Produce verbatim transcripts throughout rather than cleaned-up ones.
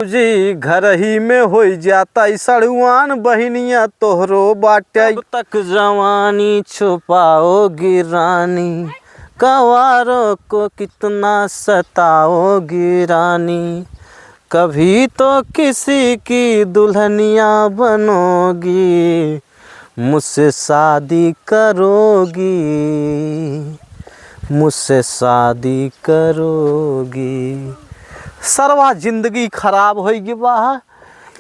जी, घर ही में होई जाता ई सड़ुआन, बहिनिया तोहरो बाटे। कब तक जवानी छुपाओगी रानी, कंवारों को कितना सताओगी रानी, कभी तो किसी की दुल्हनिया बनोगी, मुझसे शादी करोगी, मुझसे शादी करोगी। सरवा जिंदगी खराब होइ गई बा।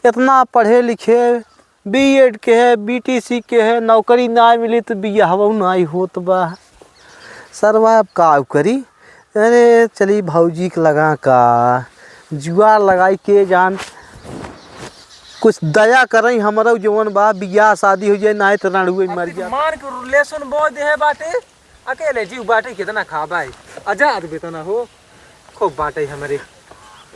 इतना पढ़े लिखे, बीएड के है, बीटीसी के है, नौकरी ना मिली तो बियाहवा नाई होत बा। सरवा अब का करी? अरे चली भौजी के लगा का जुआर लगाई के जान, कुछ दया करई हमरो जवन बा, बियाह शादी हो जाए, नाई तो रणुए मर जा। मान के लहसुन बो देहे बाटे, अकेले जीव बाटे कितना खाबा है, आजाद बेतना हो, खूब बाटे हमरे।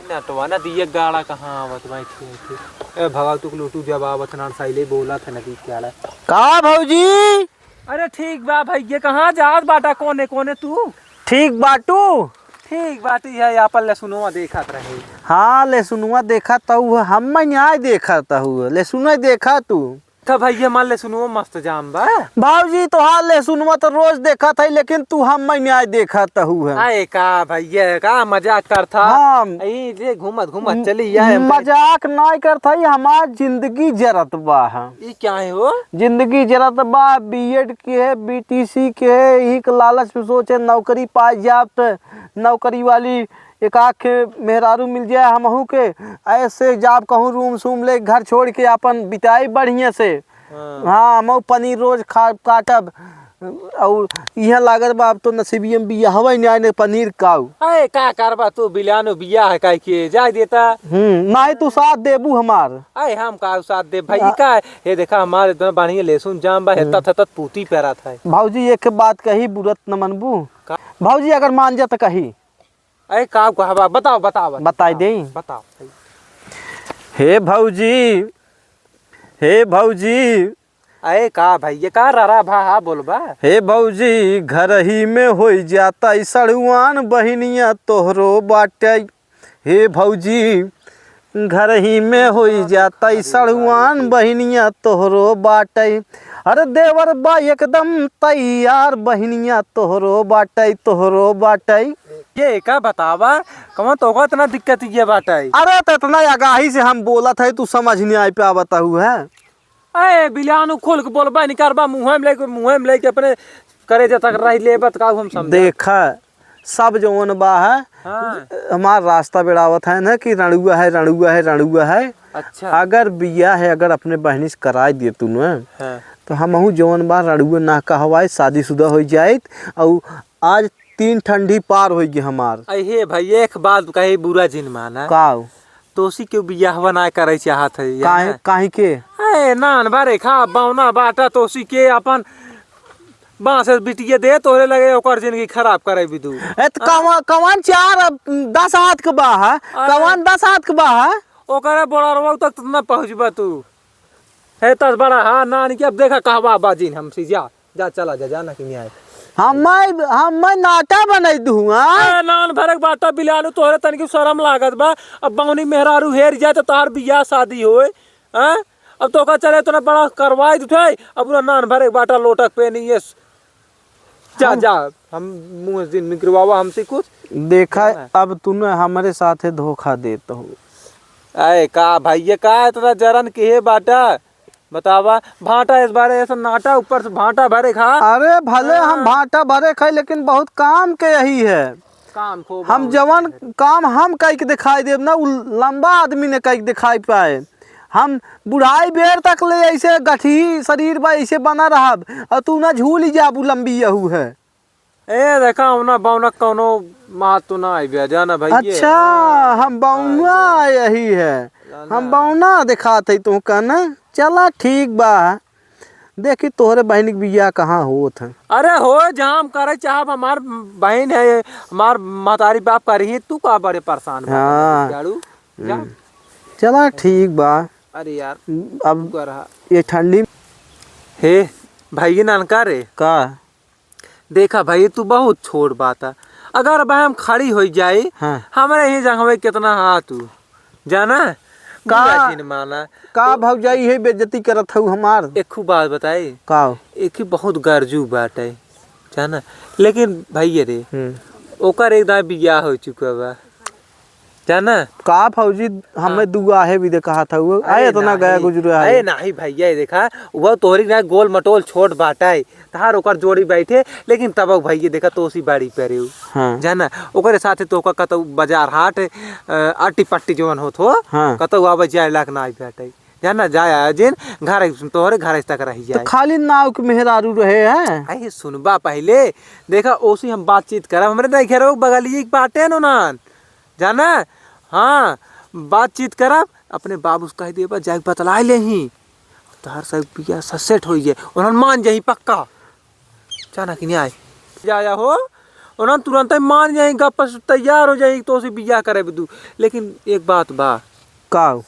नटवा ना दिए गाड़ा कहाँ आवत बा, ठीक, ठीक। ए भगा तू लोटू जब आवत ना साइले बोला था नदी के आला। का भौजी? अरे ठीक बा भैया, कहाँ जात बाटा, कोने कोने तू? ठीक बाटू। ठीक बाटी है, आपन लहसुनवा देखत रहे। हाँ, लहसुनवा देखत हूँ, हम न्याय देखत हूँ, लहसुन देखा तू। तो भैया मान लहसुनवा मस्त जाम बा। भौजी तोहार लहसुनवा तो रोज देखत है, लेकिन तू हम न्याय देखत हूँ है। आए का भैया, का मजाक करत हा? हाँ। ई जे घूमत घूमत चली आए हम। मजाक नाय करत है, हमार जिंदगी जरत बा है। ई क्या है हो? जिंदगी जरत बा, बीएड के है, बीटीसी के है, यही के लालच में सोचे नौकरी पाए जाब त नौकरी वाली एक आध के मेहरारू मिल जाए हमहू के, ऐसे जाब कहूँ रूम सूम ले घर छोड़ के आपन बिताई बढ़िया से। हाँ। हाँ, हमहू पनीर रोज खा काटब। और इहाँ लागत बा अब तो नसीबिये में बियाहवा ही नहीं आए, पनीर काऊ। अरे का करबा तू, बिलानो बियाह है काहे के जाए देता। हम्म, नहीं तू साथ देबू हमार। अरे हम का साथ दे भाई, आ- का है? ये देखा हमार इतना बढ़िया लहसुन जाम बा, हम्म। हेतत हेतत पूती पेरात है। भौजी एक बात कही, बुरत न मनबू। का? भौजी अगर मान जा त कही। अरे का कहबा, बताओ, बताओ, बताओ। बताई देई? बताओ। हे भौजी, हे भौजी। अरे का भैया, का ररा भा हा बोलबा? हे भौजी, घर ही में होई जाता ई सड़ुआन, बहिनिया तोहरो बाटे। हे भौजी, घर ही में होई जाता ई सड़ुआन, बहिनिया तोहरो बाटे। अरे देवर बा एकदम तैयार, बहिनिया तोहरो बाटे, तोहरो बाटे। ये का बतावा, कौन तोहका इतना दिक्कत ये बाटे? अरे तो इतना आगाही से हम बोलत है, तू समझ नहीं आई पावत हूँ है। अरे बिलानु खोल के बोलबा नहीं करबा, मुँहे में लेके, मुँहे में लेके अपने करेजा तक रही लेबत का हम समझे। देखा, सब जवन बा है, हाँ। हमार रास्ता बेड़ावत है ना कि रणुआ है, रणुआ है, रणुआ है। अच्छा। अगर बियाह है, अगर अपने बहिनी से कराई दे तू न, हाँ। तो हमहू जवन बा रणुआ ना कहवाए, शादीशुदा हो जाइत। और आज तीन ठंडी पार होई गई हमार। अरे हे भाई, एक बात कही, बुरा जिन माना। का? तोसी के बियाहवा ना करे चाहत है, काहे, ना? काहे के? ए, नान भरे खा, बौना बाटा तोसी के अपन बांस बिटिया दे, तोहरे लगे ओकर जिंदगी खराब करे बिदू। ए, त कवन, कवन चार, दस हाथ के बा है? अरे। कवन दस हाथ के बा है? ओकरे बोड़रवा तक त ना पहुँचबा तू। हे तस बड़ा हा, नान के अब देखा कहवा बाजिन हमसे, जा, जा, चला जा, जा ना कि न्याय। हम मैं, हम मैं नाटा बनाई दूँ, हाँ? ए, नान भरे के बाटा बिलालू, तोहरे तनिक शरम लागत बा। अब बौनी मेहरारू हेर जाए तो तोहार बियाह शादी होए, हाँ? अब तोका चले इतना बड़ा करवाई दुठाई, अब पूरा नान भरे के बाटा लोटक पे नहीं है। जा, हम जा, हम मुँह से निकरवावा हमसे कुछ। देखा, है ना? अब तूने हमरे साथे धोखा देत हो। अरे का भैया, का इतना जरन के हे बाटा? बतावा, भाटा इस बारे ऐसा नाटा ऊपर से भाटा भरे खा। अरे भले हम हाँ। भाटा भरे खाई, लेकिन बहुत काम के यही है। काम खूब हम बहुत जवन है। काम हम कई के दिखाई देब ना, उ लंबा आदमी ने कई के दिखाई पाए। हम बुढ़ाई बेर तक ले ऐसे गठी शरीर बा, ऐसे बना रहब, और तू ना झूल ही जाबू, लंबी यहू है। ए, देखा, उना बौना कौनो महत्व ना आइबे, जाना भाई, ये। अच्छा, हाँ, हम बौना हाँ, यही है। जाना। हम बौना दिखात है तोहका ना। चला, ठीक बा। देखी, तोहरे बहिन के बियाह कहाँ होत है। अरे, हो, जहाँ हम करे चाहब, हमार बहिन है, हमार महतारी बाप करी, तू का बड़े परेशान बा, हाँ। जाड़ू, जा। हम्म। चला, ठीक बा। अरे यार, अब तू का रहा? ये ठंडी। हे, भाई, ये नानका रे। का? देखा भाई, तू बहुत छोट बात है। अगर अब हम खड़ी हो जाई, हाँ। हमरे ही जगह में कितना हाथ तू। जाना? का? बुरा जिन माना। का तो भौजाई, इहे बेइज्जती करत हऊ हमार? एक खूब बात बताई। का? एक ही बहुत गरजू बाटे, जाना? लेकिन भैया रे, हम्म। ओकर एक दाई बियाह हो चुका बा, जाना? का भौजी, हमें हाँ। दुआ है भी देखा था वो। अरे आए इतना गया नहीं, गुजरा है। अरे नहीं भैया, ये देखा, वो तोहरी ना गोल मटोल छोट बाटे, तहार ओकर जोड़ी बैठे, लेकिन तब भैया देखा तो उसी बाड़ी पे रहे हो। हाँ। जाना, ओकरे साथे तो ओकर कतौ बाजार हाट, अ, अट्टी पट्टी जवन होत हो, हाँ। कतौ आवे जाए लायक ना आई बाटे। जाना, जाए आए जिन, घर तोहरे घर तक रही तो जाए। खाली नाव के मेहरारू रहे हैं। अरे सुनबा पहले, देखा ओसी हम बातचीत करब, हमरे नहीं घेरो बगलिए के बाटे नो नान। जाना? हाँ, बातचीत करब, अपने बाबू से कह देबा, जाके बतलाए लेही। तहार सब बियाह स-, सेट होई जाए, उन्हन मान जाही पक्का। जाना कि नहीं आए? जाया हो, उन्हन तुरंत ही मान जाही, गप से तैयार हो जाही, तो से बियाह करे दू। लेकिन एक बात बा। का?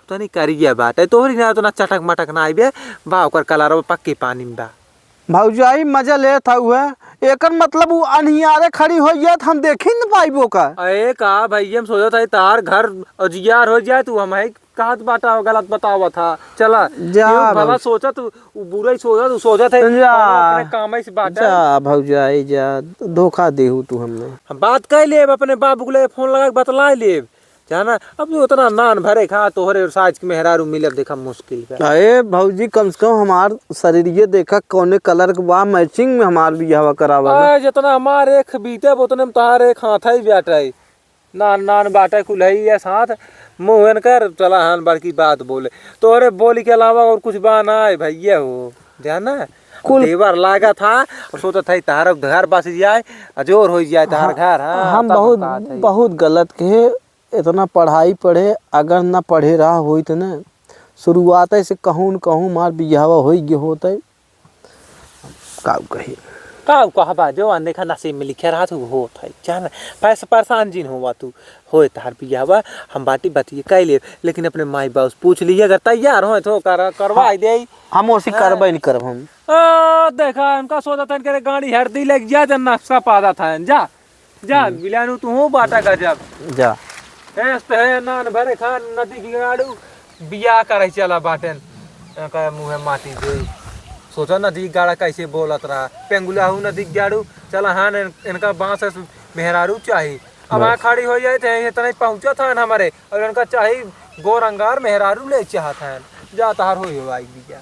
तनी करिया बाटे, तोहरी ना उतना चटक मटक ना आइबे, बा ओकर कलरवा पक्के पानी में बा। भौजाई मजा लेत हउए, एकर मतलब उ अनियारे खड़ी होइ जात, हम देखी न पाइबो का। अरे का भैया, हम सोचत हई तार घर उजियार हो जाए, तू हम ही कहत बाटा, गलत बतावत हा। चला, जा केहू भला भाई। सोचत, उ बुरा ही सोचत, उ सोचत है, जा। कौनो अपने काम से बाटा। जा भौजाई जा, धोखा देहू तू हमें। हम बात कर लेब, अपने बाबू को ले फोन लगा के बतला लेब। जाना, अब जो उतना नान भरे खा, तोहरे साइज के मेहरारू मिलब, देखा मुश्किल बा। अरे भौजी, कम से कम हमार शरीरिये देखा, कौने कलर के बा, मैचिंग में हमार बियाहवा करावा ना। अरे, जितना हमार एक बीते, उतने में तोहार एक हाथ ही बाटे। नान, नान बाटे कुल है ये साथ, मुँह एनकर, चला हान बड़की बात बोले। तोहरे बोली के अलावा और कुछ बा ना है भैया हो, जाना? कुल देवर लागा था, और सोचत है तहार घर बस जाए, अजोर हो जाए तहार हाँ, घर, हाँ, हम तब बहुत, बात है। बहुत गलत कहे, इतना पढ़ाई पढ़े, अगर ना पढ़े रहा होइत न, शुरुआत से कहूँ न कहूँ मार बियाहवा होई गए होत है। का कही? का कहबा, जो अनदेखा नसीब में लिखे रहा तू होत है, जान, पैसा परेशान जिन होवा तू, होए तहार बियाहवा, हम बाटी बतिए कह लेब, लेकिन अपने माई बाबू से पूछ लिए, अगर तैयार होए तो कर, करवाई हाँ, दे। हम ओसी हाँ। करबे नहीं करब हम। आ, देखा, उनका सोचा था इनके गाड़ी हर दी लग जा, जब नक्शा पादा था, जा। जा, हम्म। बिलानु तू हूँ बाटा गजब। जा। एस तो है नान भरे खान नदी के गाड़ू, बियाह करे चला बाटेन। एनका मुँहे माटी दे। सोचा नदी के गाड़ा कैसे बोलत रहा। पेंगुला हूँ नदी के गाड़ू, चला हान इन-, इनका बाँस से मेहरारू चाही। अब बस। वहाँ खड़ी हो जाए थे, इतना ही पहुँचा था हमारे, और इनका चाही गोर अंगार मेहरारू ले चाहत हैं। जा तहार होई हो आई बिया।